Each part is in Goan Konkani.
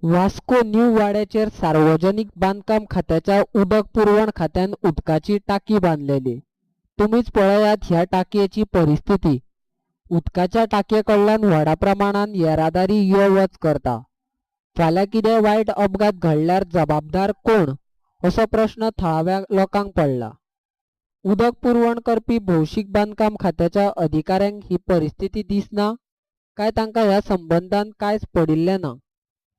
वास्को न्यू वाड्याचेर सार्वजनिक बांदकाम खात्याच्या उदक पुरवण खात्यान उदकाची टाकी बांदलेली. तुमीच पळयात ह्या टाकयेची परिस्थिती. उदकाच्या टाकये कडल्यान व्हडा प्रमाणान येरादारी यो वच करता. फाल्यां कितें वायट अपघात घडल्यार जबाबदार कोण असो प्रश्न थळाव्या लोकांक पडला. उदक पुरवण करपी भौशीक बांदकाम खात्याच्या अधिकाऱ्यांक ही परिस्थिती दिसना काय तांकां ह्या संबंदान कांयच पडिल्लें ना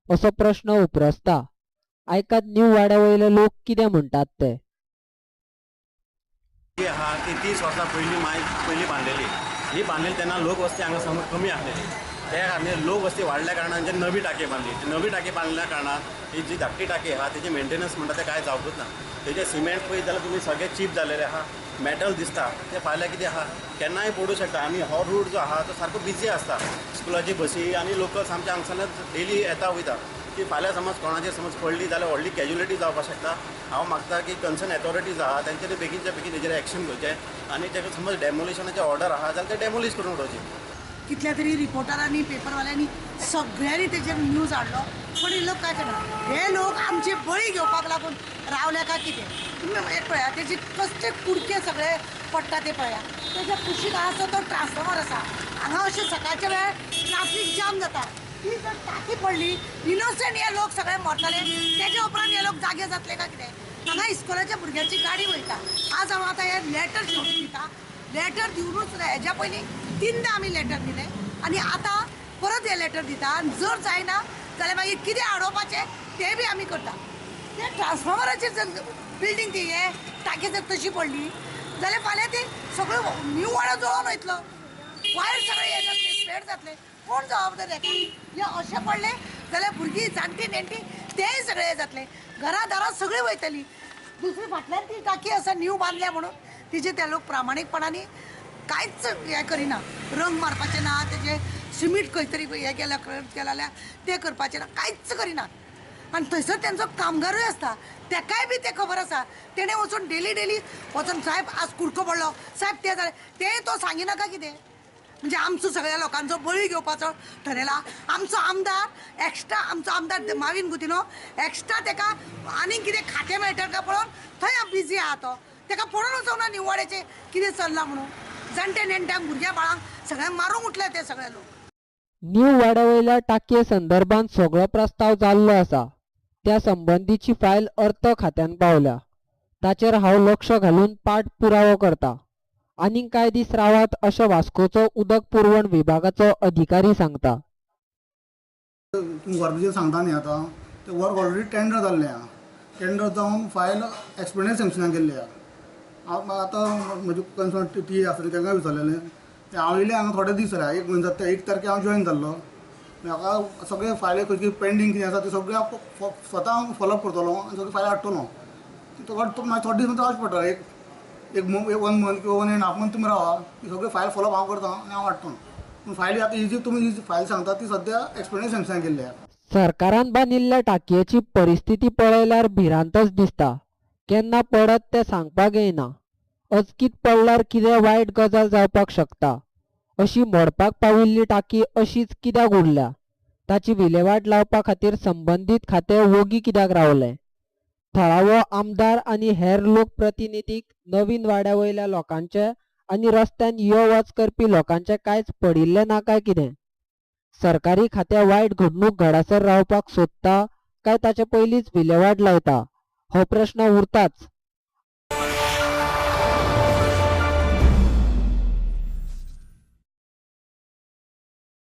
असो प्रश्न उप्रासता. आयकात न्यू वाड्या वयले लोक कितें म्हणटात ते. आहा ती 30 वर्सां पयलीं माय पयलीं बांदलेली. ही बांदलेली तेन्ना लोकवस्ती हांगा समज कमी आसलेली. त्या खातीर लोकवस्ती वाडल्या कारणान जे नवी टाकी बांदली, ती नवी टाकी बांदल्या कारणान ही जी धाकटी टाकी आहा तेजे मेंटेनन्स म्हणटा तें कांय जावकूच ना. तेजे सिमेंट पळयत जाल्यार तुमी सगळे चीप जालेले आहा, मेटल दिसता, ते फाल्यां कितें आहा केन्नाय पडूं शकता. आनी हो रूट जो आहा तो सारको बिजी आसता. स्कुलाची बसी आनी लोकल्स आमच्या हांगसरल्यान डेली येता वयता की फाल्यां समज कोणाचेर समज पडली जाल्यार व्हडली कॅज्युलिटी जावपाक शकता. हांव मागता की कन्सर्न ऑथॉरिटीज आहा तेंच्यांनी बेगीनच्या बेगीन हेजेर एक्शन घेवचें आनी तेका समज डेमोलिशनाचे ऑर्डर आहा जाल्यार ते डेमोलिश करून उडोवचें. कितल्या तरी रिपोर्टरांनी, पेपरवाल्यांनी, सगळ्यांनी तेजेर न्यूज हाडलो, पण हे लोक काय करना, हे लोक आमचे बळी घेवपाक लागून रावले काय कितें. तुमी एक पळया तेजी कसले कुडके सगळे पडटा ते पळया. तेज्या कुशीक आसा तो ट्रान्सफॉर्मर आसा. हांगा अशें सकाळच्या वेळार ट्राफीक जाम जाता. ती जर टाकी पडली इनोसंट हे लोक सगळे मरतले. तेज्या उपरांत हे लोक जागे जातले काय कितें. हांगा इस्कोलाच्या भुरग्यांची गाडी वयता. आज हांव आतां हे लेटर शेवटून दिता. लेटर दिवनूच हेज्या पयलीं 3दा आमी लेटर दिलें आनी आतां परत हे लेटर दिता. आनी जर जायना जाल्यार मागीर कितें आडोवपाचें तें बी आमी करता. ते ट्रान्सफॉर्मराचेर जर बिल्डींग ती हे टाकी जर तशी पडली जाल्यार फाल्यां ती सगळ्यो न्यू वाडो जळोवन वयतलो, वायर सगळे हे जातले, स्प्रेड जातले. कोण जबाबदार हेका? हे अशें पडलें जाल्यार भुरगीं जाणटी नेणटी तेय सगळे हे जातले, घरां दारां सगळीं वयतली. दुसरी फाटल्यान ती टाकी आसा न्यू बांदल्या म्हणून तिजे ते लोक प्रामाणीकपणांनी कांयच हें करिना. रंग मारपाचें ना, तेजे सिमीट खंय तरी हें केल्या केलें जाल्यार तें करपाचें ना, कांयच करिना. आनी थंयसर तेंचो कामगारूय आसता, तेकाय बी तें खबर आसा. तेणें वचून डेली डेली वचून साहेब आज कुडको पडलो, साहेब तें जालें, तें तो सांगिनाका कितें. म्हणजे आमचो सगळ्या लोकांचो बळी घेवपाचो ठरयला. आमचो आमदार एक्स्ट्रा, आमचो आमदार माविन गुदिन्हो एक्स्ट्रा तेका आनीक कितें खातें मेळटा काय पळोवन थंय बिजी आहा तो. तेका पळोवन वचूंक ना निवड्याचें कितें चल्लां म्हणून. जाणटे नेणट्यांक, भुरग्यां बाळांक सगळ्यांक मारूंक उठले ते सगळे लोक. न्यू वाड्या वयल्या टाकये संदर्भात सगळो प्रस्ताव जाल्लो आसा. त्या संबंदीची फायल अर्थ खात्यान पावल्या. ताचेर हांव लक्ष घालून पाठ पुरावो करता. आनीक कांय दीस रावात अशें वास्कोचो उदक पुरवण विभागाचो अधिकारी सांगता. वर्क जे सांगता न्ही आतां तें वर्क ऑलरेडी टेंडर जाल्लें आहा. टेंडर जावन फायल एक्सपेंडिचर सँक्शनाक गेल्ली आहा. हांव आतां म्हजे कन्सर्न टी ए आसा तांकां विचारलेलें, हांव येयलें हांगा थोडे दीस जाले, एक म्हयनो जाता, 1 तारखेक हांव जॉयन जाल्लो. म्हाका सगळे फायली खंयची पेंडींग कितें आसा ते सगळें हांव स्वता हांव फॉलोअप करतलो आनी सगळे फायली हाडटलो. मागीर थोडे दीस रावचें पडटा, एक 1 मंथ किंवा 1.5 मंथ तुमी रावा, सगळे फायल फॉलोअप हांव करता आनी हांव हाडटलो. पूण फायली आतां ही जी तुमी जी फायल सांगता ती सद्या एक्सपेंडिचर सँक्शनाक गेल्ली आहा. सरकारान बांदिल्ल्या टाकयेची परिस्थिती पळयल्यार भिरांतच दिसता. केन्ना पडत तें सांगपाक येना. अचकीत पडल्यार कितें वायट गजाल जावपाक शकता. अशी मोडपाक पाविल्ली टाकी अशीच कित्याक उरल्या? ताची विलेवाट लावपा खातीर संबंदीत खातें वोगी कित्याक रावलें? थळावो आमदार आनी हेर लोकप्रतिनिधीक नवीन वाड्या वयल्या लोकांचे आनी रस्त्यान यो वच करपी लोकांचें कांयच पडिल्लें ना काय कितें? सरकारी खातें वायट घडणूक घडासर रावपाक सोदता काय ताचे पयलींच विलेवाट लायता हो प्रश्न उरताच.